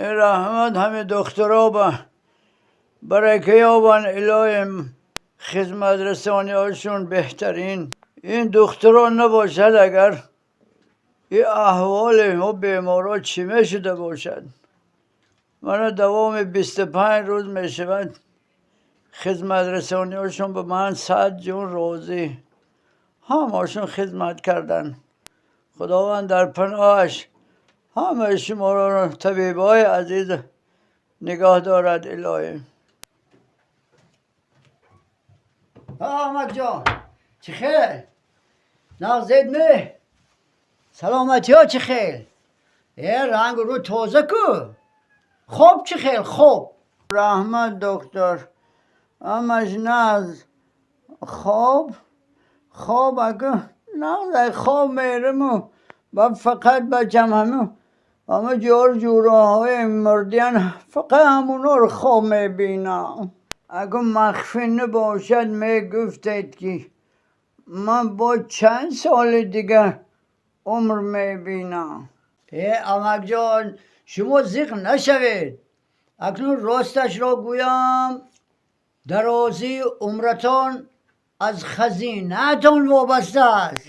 Раҳмат ҳами духтуро ба барака ёбанд илоҳим, хизматрасониҳошон беҳтарин. Ин духтуро набошад агар, ин аҳволи мо беморҳо чӣ мешуда бошад? Мана давоми 25 рӯз мешавад, хизматрасониҳошон ба ман сад ҷон розӣ. Ҳамашон хизмат карданд. Худованд дар паноҳаш ҳамаи шуморо, табибои азиз, нигоҳ дорад илоҳӣ. Аҳмадҷон, чӣ хел? Нағзед ме? Саломатиҳо чӣ хел? Э, рангу рӯ тоза ку? Хоб чӣ хел, хоб? Раҳмат, доктор. Ҳамаш нағз. Хоб? Хоб аку нағз, хоб мераму ба фақат бачам ҳаму ҳама ҷор ҷуроҳои мурдиян, фақат ҳамуноро хоб мебинам. Аку махфӣ набошад, мегуфтед, ки ман бо чанд соли дигар умр мебинам? Э, амакҷон, шумо зиқ нашавед. Акнун росташро гӯям, дарозии умратон аз хазинаатон вобаста аст.